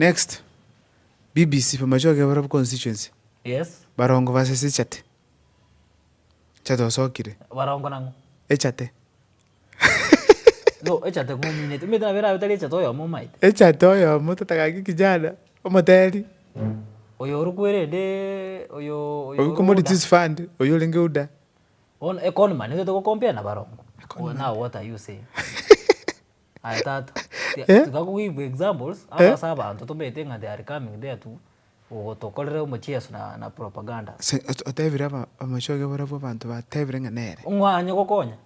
Next, BBC Bomachoge barobwo constituency, Yes. Barongo versus Echate. Echate osokire. Barongo nang'o? Echate. No, echate ng'omineti. Omanyete nabo erabe tari echate oyomo omaete. Echate oyomo totagaki kijana, omoteri. Oyo orokwe rende oyo oyo Oyio Commodities Fund, oyio orenge UDA. Bono econman nigo togocompare na barongo. Econman. Now what are you saying? Aye tata, Eh? tiga go give examples Eh? ase abanto tomanyete ng'a they are coming there to gotokorera omochieso na na propaganda. Se ot- otebire aba amachoge barabwo abanto batebire ng'a nere. Ng'o anye gokonya?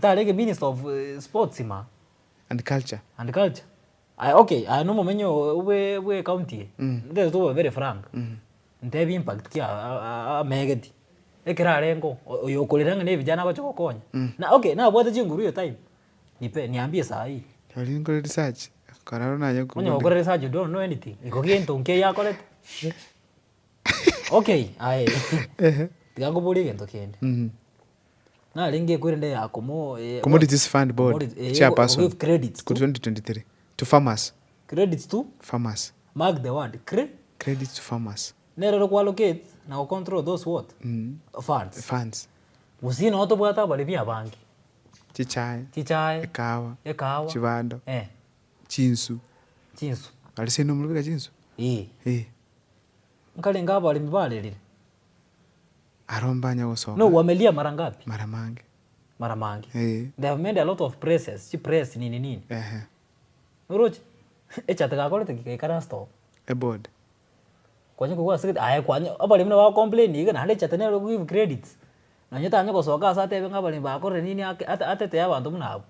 Tarenge minister of sports ma? And culture. And culture. Aya okay, aye na omomenyi oo bwe bwe ecounty eye, ntagete tobe very frank, ntebi impact ki amegeti, ekero arenge oo, oyo okorera ng'a na ebijana agocha gokonya, na okay, nabwate chinguru eyo time, nipe niambie saa hii. Rirorio nkore research, koraro naye Onye kobua gokora research you don't know anything, igo gento nkeiyo akorete. Okay, aye, tiga nkoborie egento kende. Narenge ekwerende ya komo eh, Commodities Fund Board commodity- eh, chairperson give credits to 2023 to farmers credits to farmers mark the word cre credits to farmers nero ere kwallocate na go control those what funds funds gusii noo tobwate abaremi abange chichae chichae ekahawa ekahawa chibando eh chinsu chinsu aria seino morobeka chinsu eh eh nkarenge abaremi barerire Aro mbanya gosoka. No wamelia mara ngapi? Mara mange. Mara mange. Eh. They have made a lot of presses, chi press nini nini. Ehe. Oroche? Echate gakorete ki gaikara stop. Eboard. Kwanya kogwa ase egete aye kwanya abaremi nabo bagocomplain iga naende echate nero ekogive credits. Nonye tanya gosoka ase atebe ng'a abaremi bakorire nini ake ate atetee abanto buna abwo.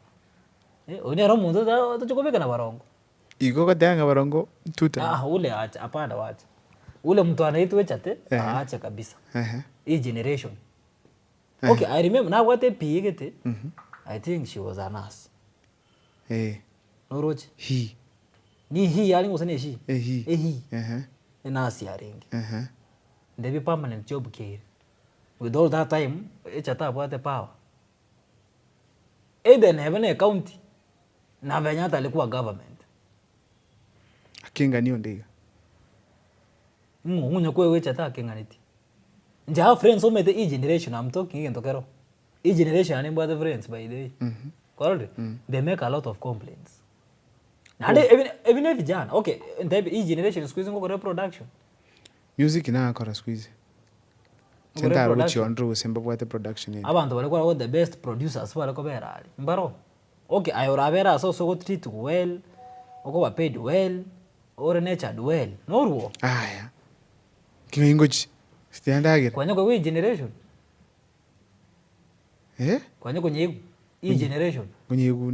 Oyio nere omonto tochi kobeka na barongo. Igo ogoteba ng'a barongo ntuta. Ah ule acha hapana wacha. Ule mtu anaitwa echate Ehe. aache kabisa. Ehe. Hii generation. Okay, I remember nabwate ePA gete, I think she was a nurse. Eh. Noroche? He. Ni he yarenge gose ne she? E he. E he. Ehe. Enurse yarenge. Ehe. Ndebi permanent job kere. With all that time, echate abwate power. Either nebe ne county, na venye hata alikuwa government. Akeng'ani onde iga. Ng'o ng'onye koegwa echate akeng'anetie. Inche have friends omanyete e generation I'm talking egento kero, e generation yane nimbwate friends by the way, kwarorire? They make a lot of complaints. Naende ebi ebi na evijana, okay ntebi e generation siku hizi ngokora production. Music nagakora siku hizi. Ngokora Chintaro production. gochionora gose mbabwate production ende. Abanto baria kwarora the best producers bare kobera aria, mbaro. Okay aye orabere ase ase ogotreatwa well, okoba paid well, ore nurtured well, norwo. Aya, king'ai ngochia? Sitiga ndagera. Kwanya koigwa e generation? Eh? Kwanya konyeigwa, e generation? Nkonyeigwa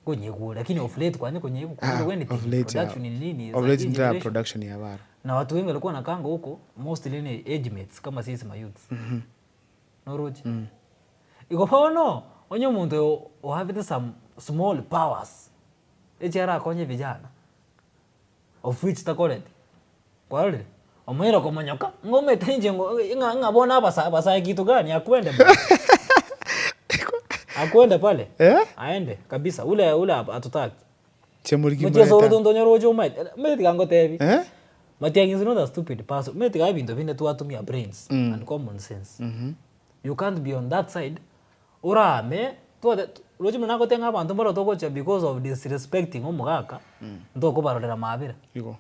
Nkonyeigwa lakini of late kwanya konyeigwa Ah, kwanya anything, of late production ni nini, of za late hii nta generation. production ya baro. Na watu wengi walikuwa wanakaanga huko mostly ni age mates kama sisi ma youths. Noroche? Igo bono, onye omonto oyo ohabete some small powers, echi arakonye vijana, of which takoreti, kwarorire? Omoerio okomonyoka, ng'a omanyete inche ngo ng'a ng'a bono abasa abasae kitu gani akwende bwana. Akwende pale, Eh? aende kabisa ule ule hatutaki. Chiamoriki Mochieso mureta. oro ntonyore omanyete, omanyete tiga ngotebi. Eh? Matiang'i is not a stupid person, omanyete tiga ebinto binde twatumia brains and common sense. You can't be on that side, orame twate roche buna nagoteba ng'a abanto mbaro togocha because of disrespecting omogaka, ntokobarorera mabera. Igo.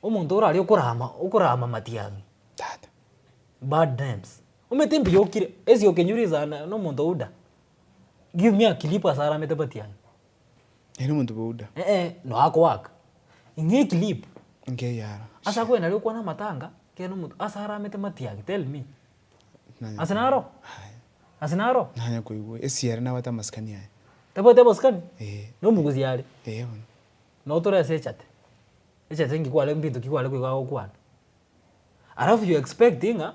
Omonto oraria okorama okorama matiang'i, Tata. bad names, omanyete mbuya okire, ase okenyure is an na omonto ouda, give me a clip ase aramete matiang'i. Ere omonto bwa UDA. Eh eh, no akoaka, ing'e eclip. Nkeyara. Ase akoenda aria okwana amatanga, kera omonto ase aramete matiang'i tell me. Ase naro? Ase naro? Nanya koigwa esiere nabwate amasikani aye. Tabwati amasikani? Eh. Na omogusi are? Eh bono. Noo tore ase echate, echate nki kware mbinto ki kware koigwa agokwana. Alafu you expect ng'a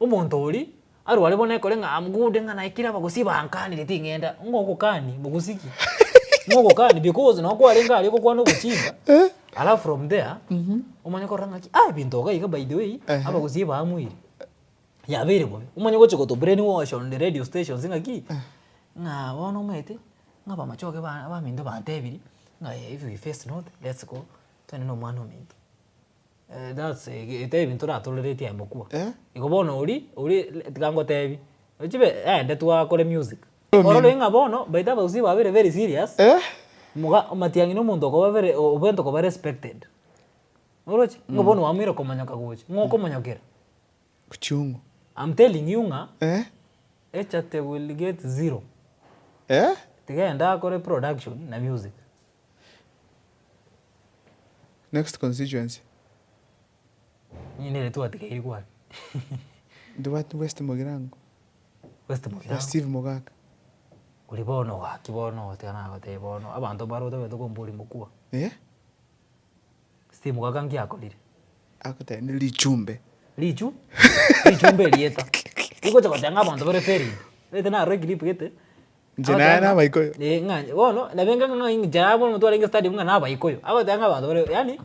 omonto oria arware bono ekore ng'a am good ng'a naikire abagusii bankanire ting'enda, ng'o ogokani mogusii ki? Ng'o ogokani because noo kwarenge aria ogokwana obochinga, alafu from there, omanye korora ng'aki ah ebinto iga iga by the way, abagusii baamuire, yabeire bobe, omanye gochia goto brainwash on the radio stations ng'aki, ng'a bono omanyete, ng'a abamachoge ba abaminto bantebirie, ng'a if we face north, let's go. Twane na omwana ominto. That's ete ebinto oratoreretie aye mokua. Eh? Igo bono oria, oria tiga ngotebi, ochibe aende twakore music. Orore ng'a bono baito abagusii babere very serious, Eh? moga matiang'i na omonto okoba very obwenerete koba respected. Oroche? Ng'a bono wamoire komonyoka gocha, ng'o okomonyokera? Kuchungu. I'm telling you ng'a, Eh? echate will get zero. Eh? Tiga aende akore production na music. Next constituency. Inye nere twatigaire kwani. Ndobwate West Mugirango. West Mugirango. Ya Steve Mogaka. Oria bono gaki bono tiga nagotebia bono, abanto mbare otagete komboria mokua. Eh? Steve Mogaka nki akorire? Agoteba ne richumbe. Richu? Richumbe erieta. Rigocha goteba ng'a abanto bare failing. Omanyete narora eclip gete. Inche naye na abaikoyo. Eh ng'a bono nabo enga ng'a inche naye bono twarenge stadium ng'a na abaikoyo. Agoteba ng'a abanto bare yaani,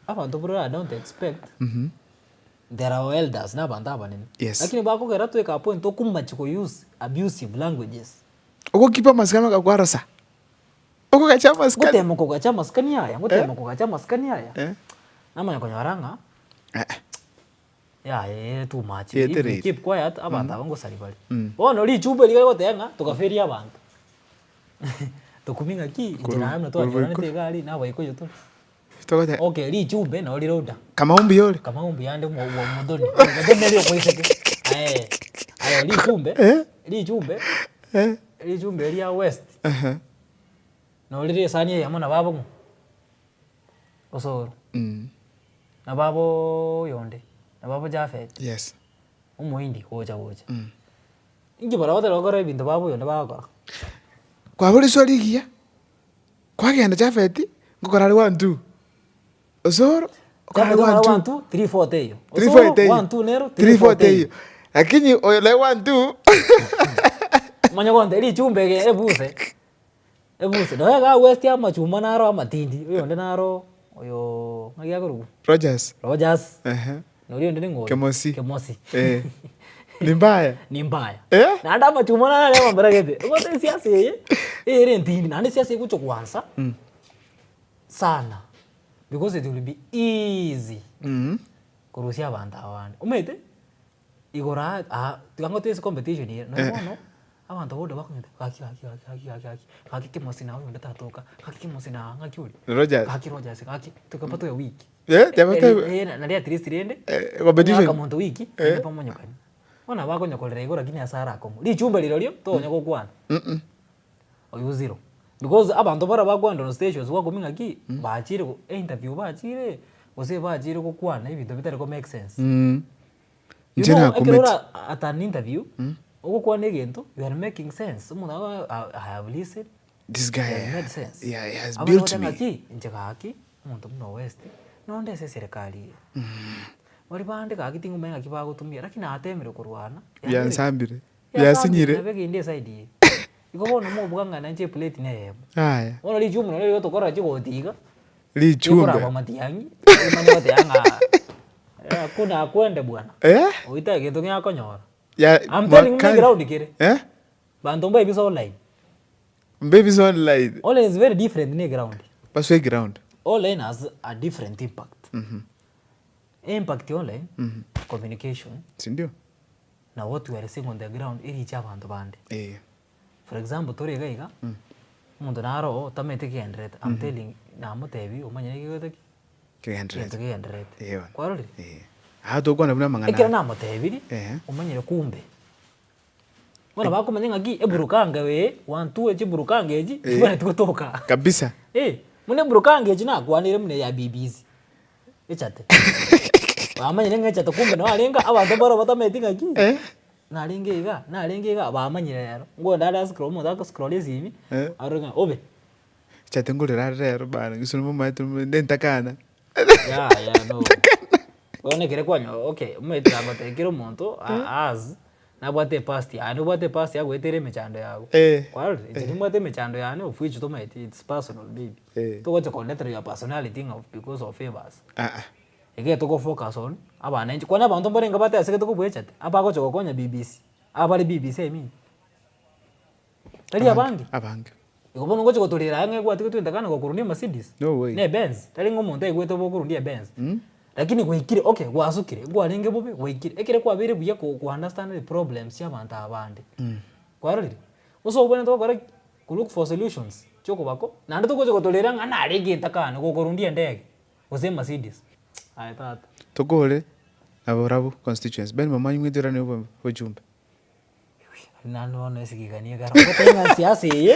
abanto buna I don't expect, they are our elders na abanto abanene. Yes. Lakini bakogera toike a point tokomachia ko use abusive languages. Ogokipa amasikani okakwarosa, okogacha amasikani. Ngotema kogacha amasikani aya, ngotema kogacha amasikani aya, Eh. namanya konyora ng'a. Yaya ere too much. Ye If we etereire. keep quiet, abanto aba ngosari bare. Bono richumbe riria rigoteba ng'a togaferia abanto. Tokumia ng'aki, inche Korwa- naye buna korwa twanyoranete iko. iga aria, na abaikoyo tore. Togoteba Okay, richumbe nabo rire order. Kamau mbuya ore? Kamau mbuya ande omo- omo- omothoni. Omothoni nere omoiseke. Aye, aye richumbe, Eh? richumbe, Eh? richumbe ria west, Ehe. nabo rire esani eyemo nabo abong'u, Osoro. Nabo aboo oyonde, nabo abo Japhet, Yes. omohindi gocha gocha. Inki barabwo batari gokora ebinto babo oyonde bagokora? Kwabora riswali rigiya, kwagenda Japhet, ngokora are one two, Osoro, okora are Japhet one okora two. one two, three four teiyo. Three four Osoro, teiyo. one two nero, Three four teiyo. Lakini oyo naye one two, Omanye gonte richumbe ege ebuse, Ebuse, nonya iga agwestie amachuma naro amatindi, oyonde naro oyoo ng'aki akorokwa? Rogers. Rogers, Ehe. na oria onde ning'o oyo? Kemosi. Kemosi. Eh. Ni mbaya. Ni mbaya. Eh? Naende amachuma naro aria amamberagete, obote esiasa eye, ere entindi, naende esiasa egocha kwansa, sana, because it will be easy korusia abanto aba bande. Omanyete, Igoro aa aa tiga ngote ase competition eye, nonye bono, abanto bodo bakonyete gaki gaki gaki gaki gaki gaki, gaki kemosi naye oyonde tatoka, gaki kemosi na ng'aki oria, Rogers. gaki Rogers gaki, tokaba toe wiki. Eh, teba toe- Eh, nari at least rende, Eh, competition. onyore akamonto wiki, naende bamonyokani. Bono nabo akonyokorera igo lakini ase are akong'u. Richumbe rirorio, tokonya gokwana. Oywo zero. Because abanto baria bakoenda on stations gwakumia ng'aki, bachire go interview bachire, gose bachire gokwana ebinto bitari ko make sense. You Inche know, ekero nakumeti. ora at an interview, ogokwana egento, you are making sense, omonto agoe I have listened, This guy it has made sense. yeah, he has Abande built bagoteba me. ng'aki, inche gaki, omonto buna Owest, nonde ase eserekari eye. Baria bande gaki tingomanya ng'aki bagotumia, lakini natemire korwana, Biansambire. Biansambire Biasinyire. nabo egende eside eye. Igo bono mobuga ng'a nainche eplate na eyemo. Yaya. Bono richumu nario rigotokora chigoti iga, Richumbe. rikoraba matiang'i, rimanye goteba ng'a hakuna akwende bwana. Eh? Oita egento ngiakonyora. Ya I'm telling you mwakani. ground kere. Eh? Banto mbaebisa online. Mbaebisa online. Online is very different ne ground. Basoe ground. Online has a different impact. Impact ya online, communication. Sindio? Na what we are seeing on the ground eriche abanto bande. Eh. For example tore iga iga, omonto naro oo otamanyete kegendererete, I'm telling namotebi omanye kegote ki? Kegendererete. Egento kegendererete. Eh bono. Kwarorire? Eh. Aa tokwana buna amang'ana Ekero aya. namotebirie, Ehe. omanyire kumbe. Bono bakomanya ng'aki eburukanga eye, one two echi eburukanga echi, Eh. tibwenereti gotoka. Kabisa. Eh, buna eburukanga echi nakwanire buna eya BBC, echate. Bamanyire ng'a echate kumbe nabo arenge abanto mbaro batamanyeti ng'aki, Eh. narenge iga, narenge iga, bamanyire rero. Nkoenda are ascroll omonto agoscroll esimi, Eh. arore ng'a obe. Echate ngorera are rero bana, gose momanyete nentakana. Yaya no. Bono ekere kwanyora okay, omanyete nagotebia kera omonto a- as nabwate epast yaye, nobwate epast yagoetera emechando yago. Eh. Kwarorire? Inche nimbwate emechando yane of which tomaeti it's personal baby. Eh. Togocha kondetera your personality ng'a because of favors. Aa. Ekero togo focus on abananchi, kwani abanto mbarenge batesegete kobua echate, abagocha gokonya BBC, abare BBC I mean. Tari abange? Abange. Igo bono ngochi gotorera aye ng'a egwatigete entakana gokorundia emercedes, No way. na ebenz, tari ng'a omonto aigwete bokorundia ebenz. Lakini gwaikire okay gwasukire, nkwarenge bobe gwaikire, ekere kwabeire buya ko ko understand the problems chia abanto aba bande. Kwarorire? Gose obwenerete gokora ki? Ko look for solutions chiokobako, naende togocha gotorera ng'a narenge entakana gokorundia endege, gose emercedes, aye tata. Tokore nabarabwo constituency, Ben Momanyi ng'weteranie obo obochumbe. Naende bono esigigani ekero ogoteba ng'a siasa eye.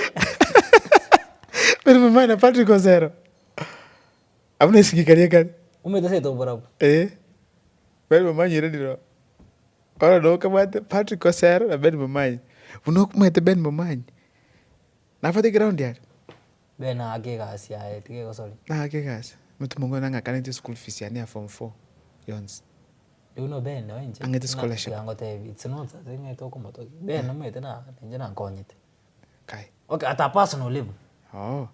Ben Momanyi na Patrick Osero, abwo na esigikani ekare. Omanyete ase oborabwo. Eh, Ben Momanyi ere rirorio. Bono nabo okabwate Patrick Osero na Ben Momanyi, buna okomanyete Ben Momanyi, nabwate eground aria. Ben aake egasi yaye tiga egosori. Naake egasi, omanyete omongwana nang'akanetie eschool fees yane ya form four yonsi. Do you know Ben nonye inche, Ang'ete scholarship. tiga ngotebi it's not that ng'ete okomotogia, Ben omanyete na inche nankonyete. Kai. Okay at a personal level. Oh.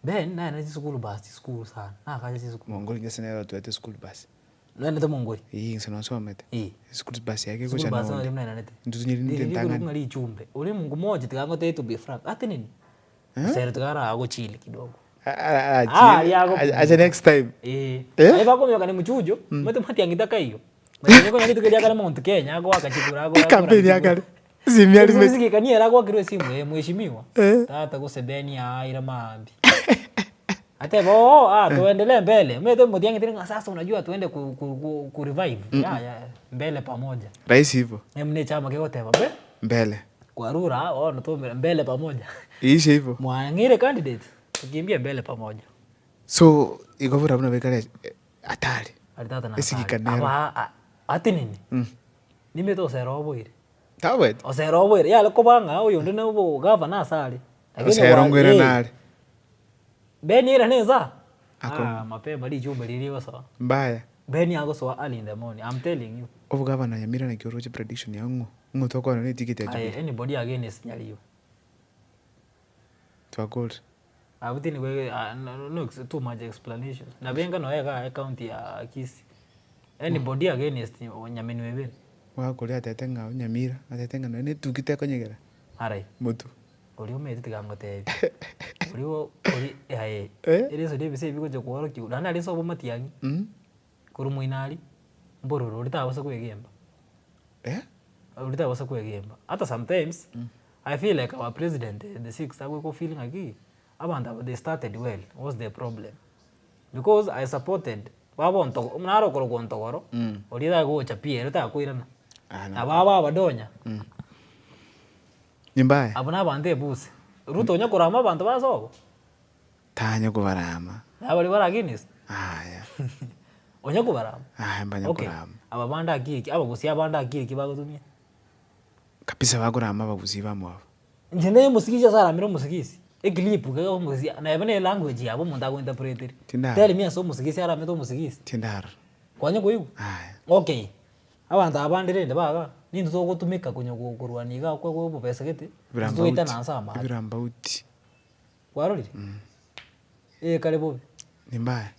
Ben naende chisukuru bus chisukuru sana, nakache chisukuru. Monguru inche ase nere otoete school bus. Naendete monguru? Eeh inche nosomete. Eeh. School bus yake School egocha bus nonde. nari naenanete. Intwe tonyerinde Riria entang'ani. rikorokwa ng'a richumbe, oria omongo moche tiga ngotebie to be frank, ateneni, Osero tiga aragochill kidogo. Ah, aria agopumzika. Ache next time. Eh. Eh? Aye bakomioka ni mchujo, omanyete matiang'i takaiyo. Matiang'i konya rituko eria akare Mount Kenya agoaka chikura agoaka Ekampeni ya kare. Esimi arimete. Esigikani ere agoakerwa esimu eh mheshimiwa. Eh. Tata gose Ben aaire maambia. Ateba oo ah tuendelee mbele. Omanyete matiang'i tari ng'a sasa unajua tuende ku ku ku ku revive yaya mbele pamoja. Rahisi hivo. Buna echama kegoteba mbe. Mbele. Kwarure aa bono toumera mbele pamoja. Iishe hivo. Mwang'eire candidate, tukimbie mbele pamoja. So igo barabwo nabo ekare hatari. Aria tata na Esigika hatari. nero. Aba a- atenene, nimete osero oboire. Taboete? Osero oboire, yare koba ng'a oyonde na obogavana ase are. Lakini Osero wa- ngoirana eh, are. Ben irane insa, Ako- ah mapema richumbe riria rigosoa. Mbaya. Ben agosoa early in the morning, I'm telling you. Obogavana Nyamira naki oroche prediction yao ng'o? Ng'o tokwana ne ticket ya Aye Jubilee? anybody against Nyaribo. Twakorire. Abwo tindi koe ah no no too much explanation. Nabo enga noyo igaa ecounty ya Kisii. Anybody against Nyamenwa ebere. Gwakoria atete ng'a Nyamira, atete ng'a nonye na etuki tekonyegera Arai. motwe. Oria omanyete tiga ngotebi. Oria oria aye Eh? eriso ria ebise ebi bigocha koorokiwa naende aria ase obomatiang'i. Korwa moino aria, mbororo oria tabasa koegemba. Eh? Oria tabasa koegemba. Ata sometimes, I feel like our president the sixth agoika ofeel ng'aki, abanto aba they started well, what's the problem? Because I supported baba ontogo naro okorokwa ontogoro, oria tagocha pi ere takoirana. Ah, Nabo aba abadonya. Nimbaya. Abwo na abanto ebuse. Ruto onya korama abanto ba sobo. Tanya kobarama. Nabo baria bare against. Aya. Onya kobarama. Aya mbanya Okay, korama. aba bande akiri ki, abagusii abande akiri ki bagotumia? Kabisa bakorama abagusii bamwabo. Inche naye omosigisi ase aramire omosigisi, eclip iga omosigisi neba ne elanguage yabo omonto agointerpreteria. Tindara. Tell me ase omosigisi aramete omosigisi. Tindara. Kwanya koigwa? Aya. Okay, abanto aba bande rende baga, nintwe togotumeka konya korwania iga kwa obobesa gete, intwe togoitana Ebirambauti. ase amache. Ebirambauti. Kwarorire? Ee kare bobe. Ni mbaya.